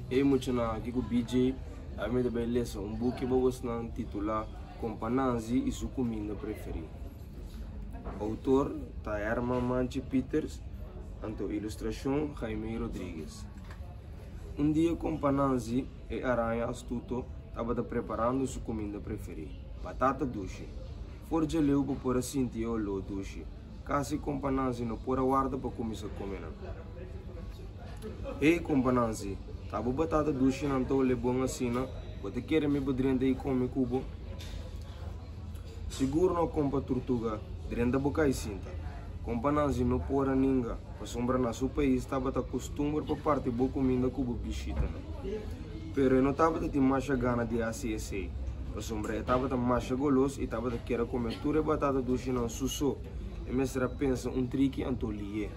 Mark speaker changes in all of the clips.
Speaker 1: Hey muchanan, aki ku BJ. Awe mi ta bai lesa un buki pa bosnan titulá Kompa Nanzi i su kuminda preferí. Outor ta Herman Manchi Pieters, anto ilustrashon Jaime Rodriguez. Un dia Kompa Nanzi, e araña astuto, tabata preparando su kuminda preferí, batata dushi. For dje leu bo por a sinti e oló dushi. Kasi Kompa Nanzi no por a warda pa kuminsá kome nan. Hey, Kompa Nanzi, ta bo batata dushinan ta olé bon asina? Bo ta kere mi bo drenta i kome ku bo? Sigur no, Kompa Turtuga, drenta bo kai sinta. Kompa Nanzi no por a ninga, pasobra na su pais tabata kustumber pa parti bo kuminda ku bo bishitanan. Pero e no tabata tin masha gana di hasi esei, pasobra e tabata masha golos i tabata kier a kome tur e batata dushinan su so. E mester a pensa un triki anto lié.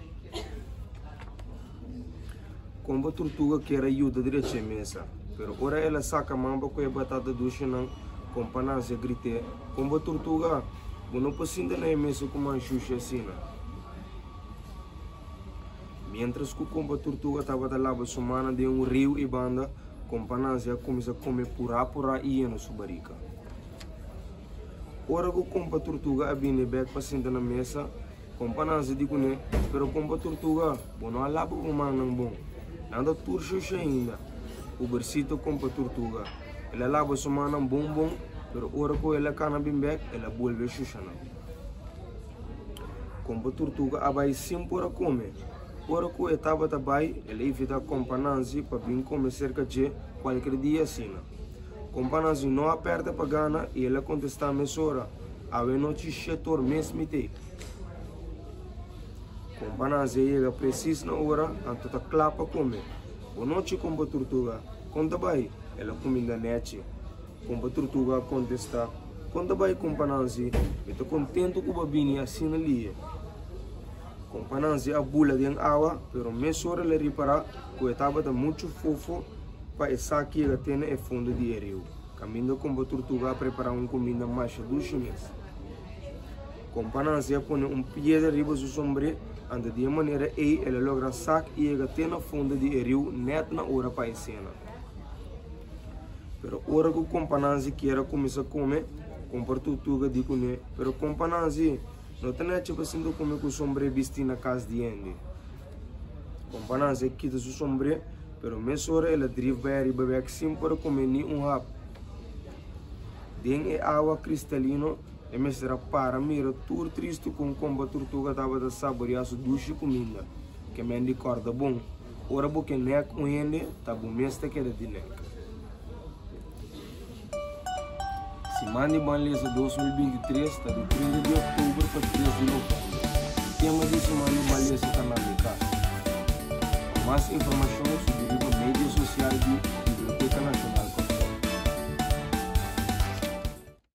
Speaker 1: Kompa Turtuga kier a yuda drecha e mesa, pero ora el a saka man pa kohe batata dushinan, Kompa Nansi a grit'é, Kompa Turtuga, bo no por sinta na e mesa ku man shushi asina! Miéntras ku Kompa Turtuga tabata laba su mannan den un riu i banda, Kompa Nansi a kuminsá kome purá purá i yena su barika. Ora ku Kompa Turtuga a bini bèk pa sinta na mesa, Kompa Nansi di kuné, Pero Kompa Turtuga, bo no a laba bo mannan bon. Nan ta tur shushi ainda. Pobersito Kompa Turtuga. El a laba su mannan bon bon, pero ora ku el a kana bin bèk, el a bolbe shusha nan. Kompa Turtuga a bai sin por a kome. Ora ku e tabata bai, el a invitá Kompa Nansi pa bin kome serka dje kualker dia asina. Kompa Nansi no a pèrdè pa gana i el a kontestá mesora, Awe nochi shetor mes mi t'ei. Kompa Nansi a yega presis na ora, anto ta kla pa kome. Bon nochi, Kompa Turtuga. Kon ta bai? El a kuminda nèchi. Kompa Turtuga a kontestá, Kon ta bai, Kompa Nansi? Mi ta kontentu ku bo a bini asina lihe. Kompa Nansi a bula den awa, pero mesora el a ripará ku e tabata muchu fofo pa e sa keda te na e fondo di e riu, kaminda Kompa Turtuga a prepará un kuminda masha dushi mes. Kompa Nansi a pone un piedra riba su sombré, anto di e manera ei el a logra sak i yega te na fondo di e riu nèt na ora pa e sena. Pero ora ku Kompa Nansi kier a kuminsá kome, Kompa Turtuga di kuné, Pero Kompa Nansi, no ta nechi pa sinta kome ku sombré bistí na kas di hende. Kompa Nansi a kita su sombré, pero mesora el a drif bai ariba bèk sin por a kome ni un hap. Den e awa kristalino, e mester a para mira tur tristu kon Kompa Turtuga tabata saboriá su dushi kuminda. Ke men di kòrda bon. Ora bo ke nèk un hende, ta bo mes ta keda di nèk. Siman di Ban Lesa 2023 ta di 30 di òktober pa 3 di novèmber. Tema di Siman di Ban Lesa ta Na Mi Kas. Pa mas informashon.